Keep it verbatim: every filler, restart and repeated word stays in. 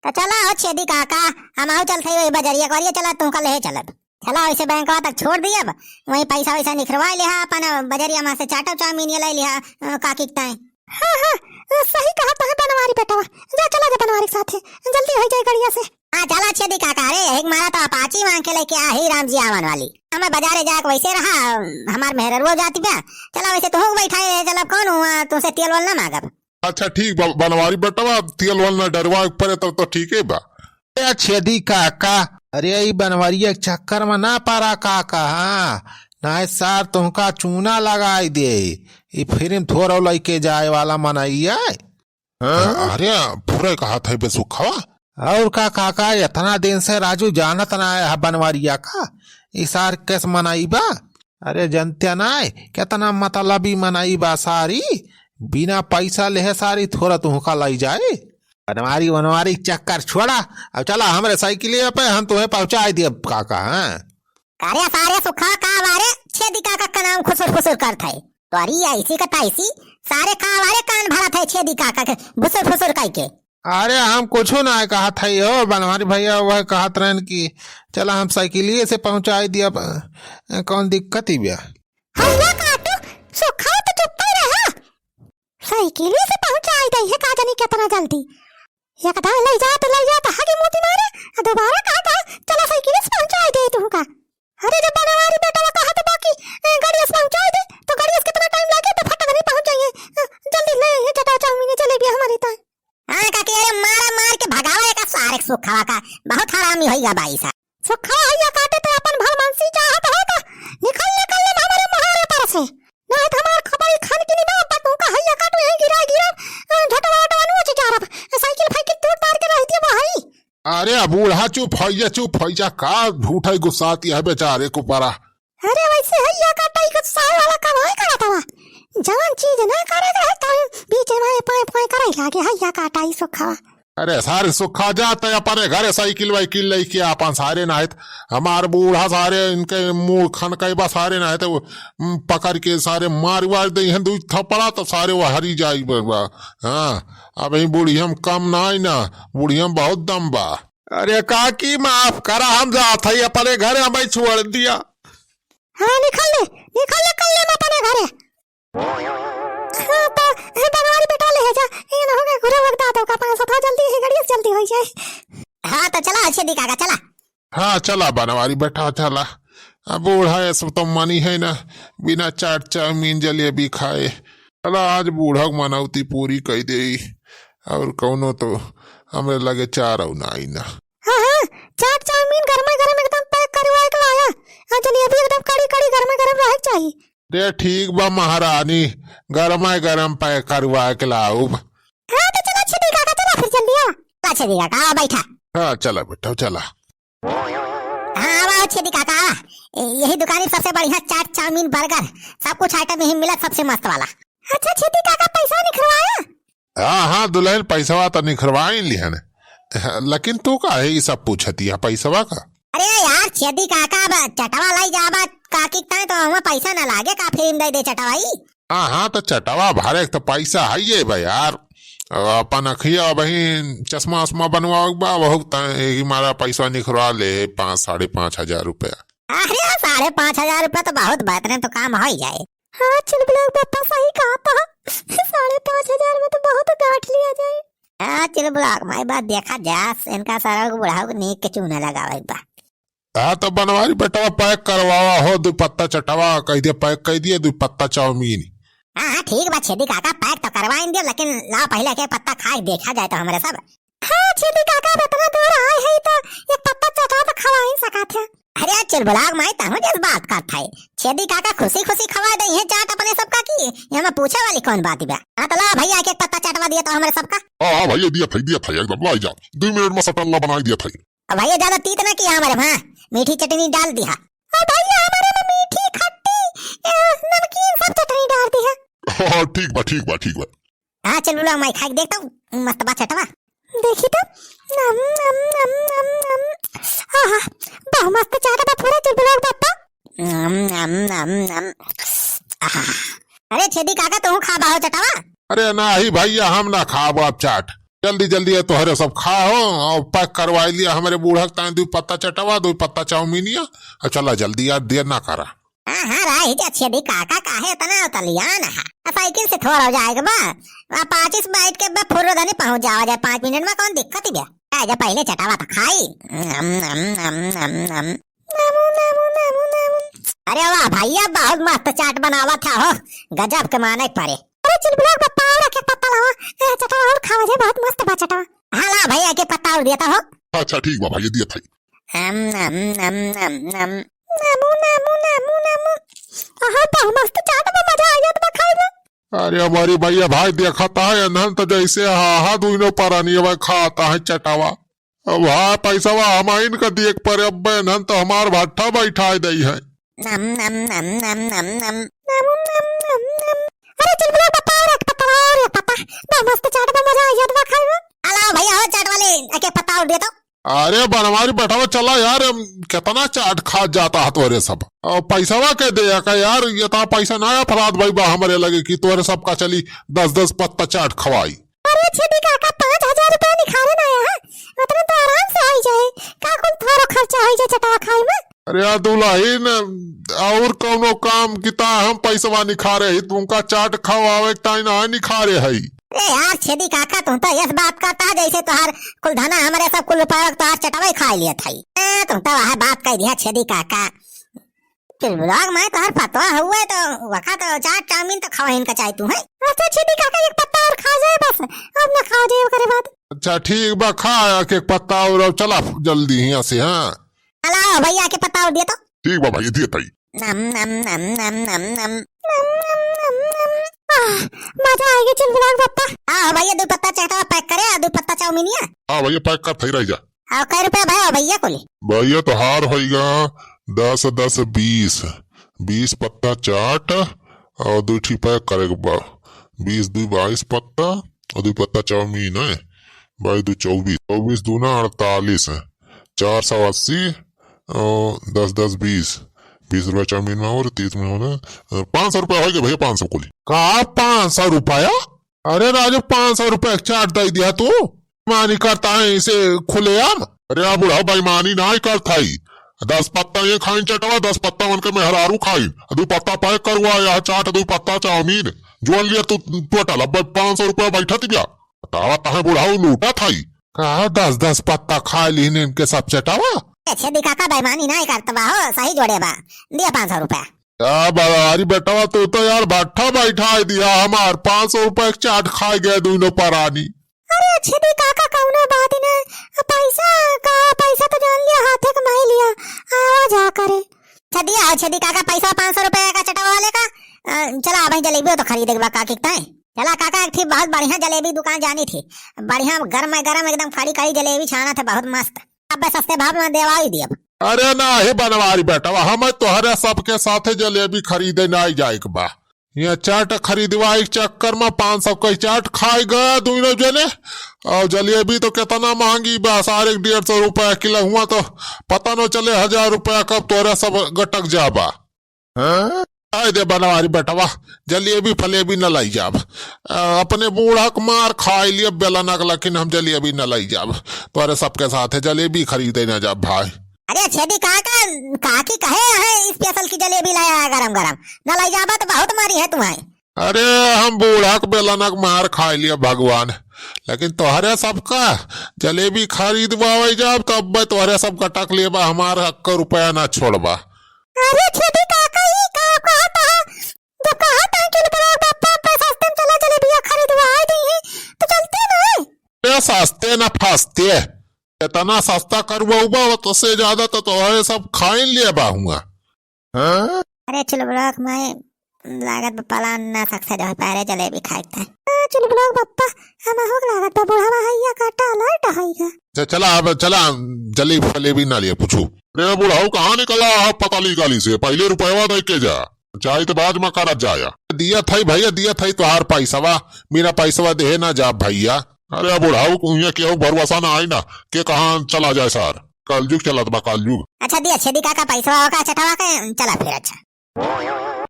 तो चला हो छेदी काका, हम आउ चलत हई वही बजरिया करिया, चला तुहका लेहे चलब। चला वैसे बैंकवा तक छोड़ दियब, वहीं पैसा वैसा निखरवा लिहा, अपन बजरिया मा से चाटो चाउमीन ये ले लिहा, अ, काकी के ताई। हाँ, हाँ, अ, सही कहा तोहे बनवारी बेटवा। जा, चला जा बनवारी के साथे, जल्दी होइ जाए गड़िया से। हाँ, चला छेदी काका, अरे एक मारा तो अपाची मांग के लेके आ ही राम जी आवन वाली। हमें बजारे जाके वैसे रहा, हमार मेहररुआ जाती बा। चला वैसे तुहूँ बैठा है, चला कौन हुआ, तुमसे तेल वेल ना मांगब। अच्छा ठीक बा, बनवारी बेटवा, तेल वेल ना डरवा पड़े तब तो ठीक है बा। ए छेदी काका, अरे ई बनवरिया के चक्कर में ना पड़ा काका, हाँ, नाहीं सार तुहका चूना लगाई दे। ई फिल्म थोड़ा लइके जाए वाला मनइया। हाँ? अरे फुरे कहत है बे सुखवा। और का काका, इतना दिन से राजू जानत ना है बनवरिया का, ई सार कैस मनइबा? अरे जनते नाहीं, कितना मतलबी मनइबा सारी, बिना पैसा लेहे सारी थोड़ा तुहका लई जाए। बनवारी बनवारी चक्कर छोड़ा, अब चला हमरे साइकिलिया पे, हम तुहे पहुँचाइ दियब काका। हाँ। अरे सारे सुखा का बारे छेदी काका का नाम खुसुर फुसुर करत है। तोरी ऐसी का तैसी, सारे का बारे कान भरत है छेदी काका के भुसुर फुसुर कइ के। अरे हम कुछो नाहीं कहत है हो बनवारी भइया, वह कहत रहन कि चला हम साइकिलिए से पहुँचाइ दियब, अ, कौन दिक्कत ही बा? हैया काटू, सुखा तो चुप्पे रहा। साइकिल से पहुँचाइ दे है, का जानी कितना जल्दी। एक दाई लई जात, लई जात, हगी मूती मारे, आ दोबारा कहा था, "चला साइकिल से पहुँचाइ दे तुहका।" अरे जब बनवारी बेटवा कहत बा कि, "ए, गाड़ी से पहुँचाइ दे," तो गाड़ी से कितना टाइम लागे, तो फटाक नहीं पहुँच जाइए। अ, जल्दी ले, ये चटा चाउमीन, जलेबी हमारी ताई। हाँ काकी, अरे मारा मार के भगावा एका सारे सुखवा का, बहुत हरामी होइगा बाई सा। सुखवा हैया काटे तो अपन भलमानसी चाहत हो तो निकल, निकल ले हमारे मोहारे पर से। नाहीं तो हमार खपड़ी खन के निबा, अब तुमका हैया काटू यहीं गिरा, गिरा, अ, झटवा, वटवा नोच जारब। साइकिल फाइकिल तोड़ तार के रह दिया भाई। अरे बूढ़ा चुप हैया, चुप हैया, का झूठा ही गुस्साती है बेचारे को परा। अरे वैसे हैया काटा ही कुछ साल वाला कमाई करत हवा। जवन चीज ना करे के है, तो बीच में पाए पाए करे लागे हैया काटा ही सुखवा। अरे सारे सुखा जात है अपने घरे साइकिल वाइकिल लइके आपन सारे नाहित। हमार बूढ़ा सारे इनके मुंह खन कई बा सारे नाहित वो, उम, पकड़ के सारे मार वार दे हैं दू थप्पड़ा तो सारे वो हरी जाई बा। हाँ, अब ही बुढ़िया में कम ना आई ना, बुढ़िया में बहुत दम बा। अरे काकी माफ करा, हम जात है अपने घरे, हमें छोड़ दिया। हाँ निकल ले, निकल ले, कल ले अपने घरे। हाँ, तो, हे बनवारी बेटा ले जा, ये ना होगा गुरु वक्त दादो का पाँच सौ था, जल्दी ही गड़िया से जल्दी होइ जाए। हाँ, तो चला, अच्छे दिखा का, चला। हाँ, चला बनवारी बेटा, चला। अब बूढ़ा ये सब तो मनी है ना, बिना चाट चाउमीन जलेबी खाए। चला, आज बूढ़ा के मनौती पूरी कई देई, और कौनो तो हमरे लगे चार और ना आई ना। हाँ, हाँ, चाट चाउमीन गरमा गरम एकदम पैक करवा के लाया, और जलेबी एकदम कड़ी कड़ी गरमा गरम रहे के चाहिए। रे ठीक बा महारानी, गरमा गरम पैक करवा के लाउब। हाँ, तो चला छेदी काका, चला फिर जल्दी आओ। चला छेदी काका, आओ बैठा। हाँ, चला बेटा, चला। हाँ, आओ छेदी काका, आओ। ए, यही दुकानी सबसे बढ़िया चाट, चाउमीन, बर्गर, सब कुछ आइटम यही मिलत, सबसे मस्त वाला। अच्छा छेदी काका, पैसा निखरवाया? हाँ, हाँ, दुल्हन, पैसवा तो निखरवाई लिहन, लेकिन तू काहे ई सब पूछतिया पैसवा का? अरे यार, छेदी काका, अब चटवा लाई जाबा काकी के ताई, तो वहाँ पैसा ना लागे का, फ्री में दे दे चटवाई? हाँ, हाँ, तो चटवा भरे के तो पैसा है ये बा यार। अपन अखिया वही चश्मा उश्मा बनवावे के बा, वहू ताई मारा पैसा निखरवा ले पाँच, साढ़े पाँच हजार रुपया। अरे, साढ़े पाँच हजार रुपया तो बहुत बा, इतने तो काम हो ही जाए। हाँ, चुलबुला के पापा सही कहा था। साढ़े पाँच हजार में तो बहुत गांठ लिया जाए। हाँ, चुलबुला के माई बात देखा जा, इनका सारा को बुढ़ाओ के नीक के चूना लगावे के बा। हाँ, तो बनवारी बेटवा पैक करवावा हो, दो पत्ता चटवा कह दिया, पैक कह दिया, दो पत्ता चाउमीन। हाँ, हाँ, ठीक बा छेदी काका, पैक तो करवाइन दिया, लेकिन ला पहले एक पत्ता खा के देखा जाए तो हमरे सब। हाँ, छेदी काका, अब इतना दूर आए हैं तो एक पत्ता चटवा तो खवाइन सका थे। अरे चुलबुला के माई, तहूँ जस बात करत है। छेदी काका खुशी खुशी खवा दे हैं चाट अपने सबका की, यहाँ में पूछे वाली कौन बात बा? हाँ, तो ला भैया, एक एक पत्ता चटवा दिया तो हमरे सबका। हाँ, हाँ भैया, दिया था, दिया था, एकदम लाई जा, दो मिनट में सटल्ला बनाई दिया था। अब भैया ज्यादा तीत ना किया हमरे में, हाँ, मीठी चटनी डाल दिया। अब भैया हमरे में मीठी, खट्टी, ए, नमकीन सब चटनी डाल दिया। हाँ, ठीक बा, ठीक बा, ठीक बा। हाँ, चुलबुला माई, खाइके देखता हूँ, मस्त बा चटवा। देखी तो, नम, नम, नम, नम, नम। आहा, बहुत मस्त चाट बा पूरा चुलबुला बापा। नम, नम, नम, नम। आहा। अरे छेदी काका, तू खा बाहो चटवा? अरे नाही भैया, हम ना खाब अब चाट। जल्दी जल्दी ये तोहरे सब खाओ और pack करवाई लिया हमरे बूढ़ा के ताईं दुइ पत्ता चटवा, दुइ पत्ता चाउमीनिया। अब चला जल्दी यार, देर ना करा। हाँ, हाँ, रही जा छेदी काका, काहे इतना उतलियान है? आ साइकिल से थोड़ा हो जाएगा बा। आ पाचिस बैठ के बा फुर्रदनी पहुँच जावा जाए पाँच मिनट मा, कौन दिक्कत ही बा? आ जा पहिले चटावा तो खाई। नम, नम, नम, नम, नम। नमू, नमू, नमू, नमू। अरे वाह भैया, बहुत मस्त चाट बनावा था हो, गजब के माने परे। अरे चुलबुला बप्पा, और एक पत्ता लावा, ए, चटावा और खावा जाए, बहुत मस्त बा चटावा। हाँ ला भैया, एक पत्ता और देता हो। अच्छा ठीक बा भैया, दिया था। हम, नम, नम, नम, नम। नमू, नमू, नमू, नमू। आहा, बहुत मस्त चाट बा, मजा आ जात बा खाए में। अरे हमारी भैया भाई देखता है, एनहन तो जैसे हा, हा, दुइनो परानी अब खाता है चटावा। अब हाँ, पैसवा हमाइन का दिए के परे, अब एनहन तो हमार भट्ठा बैठाए दई है। नम, नम, नम, नम, नम, नम। नम, नम, नम, नम। अरे चुलबुला बप्पा, और एक पत्ता, और एक पत्ता। बा मस्त चाट बा, मजा आ जात बा खाए में। अला भैया हो चाट वाले, एक पत्ता और दे तो। अरे बनवारी बेटवा, चला यार, हम केतना चाट खा जाता है तोरे सब। और पैसवा के दे का यार, ये तो पैसा ना है अफराद भाई बा हमरे लगे कि तोरे सबका चली दस दस पत्ता चाट खवाई। अरे छेदी काका, पाँच हजार रुपया निखारे ना आया है, उतने तो आराम से आई जाए, का कुल थारो खर्चा आई जाए चटावा खाई में? अरे यार दुलहिन, और कौनो काम किता हम पैसवा निखारे ही, तुमका चाट खवावे के ताई ना निखारे है। ए यार छेदी काका, तू तो यस बात करता है जैसे तोहार कुल धना हमरे सब कुल रुपया तोहार चटवाई खा लिया था। ए, तू तो वह बात कह दिया छेदी काका। चुलबुला के माई तोहार पतवा हुए तो वका तो चाट चाउमीन तो खवाइन का चाहे तू है। अच्छा छेदी काका, एक पत्ता और खा जाए बस, अब ना खाओ जाए ओकरे बाद। अच्छा ठीक बा, खा एक, एक पत्ता और, और चला जल्दी हियाँ से, हाँ। अला भैया के पत्ता और दिया तो। ठीक बा भैया, दिया ताई। नम, नम, नम, नम, नम, नम। नम, नम, नम, नम। आह, मजा आ गया चुलबुला के पत्ता। हाँ भैया, दो पत्ता चाटा pack करे, और दो पत्ता चाउमीनिया। हाँ भैया, pack कर थई रह जा। और कै रुपया भैया, भैया को ले? भैया तोहार होइगा दस दस बीस, बीस पत्ता चाट और दो ठी pack करे के बा। बीस दो बाईस पत्ता और दो पत्ता चाउमीन है। बाईस दो चौबीस, चौबीस दूना अड़तालीस, चार सौ अस्सी, और दस दस बीस, बीस रुपया चाउमीन में और तीस में होना, पाँच सौ रुपया होइगा भैया, पाँच सौ कुल। का पाँच सौ रुपया? अरे राजू, पाँच सौ रुपया के चाट दे दिया तू, बेईमानी करता है इसे खुलेआम। अरे आ बुढ़ा, बेईमानी नाहीं करत हई। दस पत्ता ये खाइन चटवा, दस पत्ता उनके मेहरारू खाइन, दो पत्ता pack करवा, यह चाट, दो पत्ता चाउमीन, जोन लिया तू total, अब पाँच सौ रुपया बैठत गया। बतावा तहे बुढ़ाऊ लूटत हई। का दस दस पत्ता खा लीन इनके सब चटावा? ए छेदी काका, बेईमानी नाहीं करत बा हो, सही जोड़े बा, दिया पाँच सौ रुपया। का बरारी बेटवा, तू तो यार भट्ठा बैठाए दिया हमार, पाँच सौ रुपया के चाट खाए गए दोनों परानी। अरे छेदी काका, कौनो बात न, पैसा का, पैसा तो जान लिया, हाथे कमाई लिया, आवा जा करे। छेदी, आओ छेदी काका, पैसा पाँच सौ रुपया का चटवा वाले का, अ, चला भाई जलेबी तो खरीदे के बा काकी के ताई। चला काका, एक ठी बहुत बढ़िया जलेबी दुकान जानी थी, बढ़िया गरम गरम एकदम खड़ी खड़ी जलेबी छाना थे, बहुत मस्त। अबे सस्ते भाव में देवाई दियब। अरे नाही बनवारी बेटवा, हम तोहरे सबके साथे जलेबी खरीदे नाही जाए के बा। ये चाट खरीदवाई के चक्कर में पाँच सौ के चाट खाए गया दोनों जने, और जलेबी तो कितना महंगी बा, साढ़े डेढ़ सौ रुपया किलो हुआ, तो पता न चले हजार रुपया कब तोहरे सब गटक जाबा। हाँ? आए दे बनवारी बेटवा, जलेबी फलेबी न लाई जाब। अ, अपने बूढ़ा के मार खाई लिया बेलना के, लेकिन हम जलेबी न लाई जाब। तोरे सबके साथे जलेबी खरीदे न जाब भाई। अरे छेदी काका, काकी कहे है special की जलेबी लाया है गरम गरम, न लाई जाबा तो बहुत मारी है तुम्हें। अरे हम बूढ़ा के बेलना के मार खाई लिया भगवान, लेकिन तोहरे सबका जलेबी खरीदवावे जाब तब तोहरे सब गटक लेबा, हमार अक्को रुपया ना छोड़बा। अरे छेदी काका, ई का कहत ह? जब कहत ह कि बड़ा बापा पे सस्ते में चला जलेबिया खरीदवा आई दी है, तो चलते नहीं। ए सस्ते ना फस्ते, इतना सस्ता करवाऊबा, तो से ज्यादा तो तोहरे सब खाइन लेबा हुआ। हाँ? अरे चुलबुला के माई, लागत बा plan ना success हो पाए रे जलेबी खाए के। आ, चुलबुला के बप्पा, हम हो लागत बा बुढ़वा हैया का टालर टहैगा। अच्छा, चला, अब चला, जलेबी फलेबी ना लिए, पूछू। रे बुढ़ऊ, कहाँ निकला है पतली गली से? पहिले रुपयवा दे के जा, चाहे तो बाद में करत जाया। दिया थाई भैया, दिया थाई तोहार पैसवा, बिना पैसवा देहे ना जा भैया। अरे बुढ़ऊ, कुइया केहू भरोसा ना आई ना, के कहाँ चला जाए सार। कलयुग चलत बा, कलयुग। अच्छा, दिया छेदी काका पैसवा ओका चटवा के, चला फिर, अच्छा।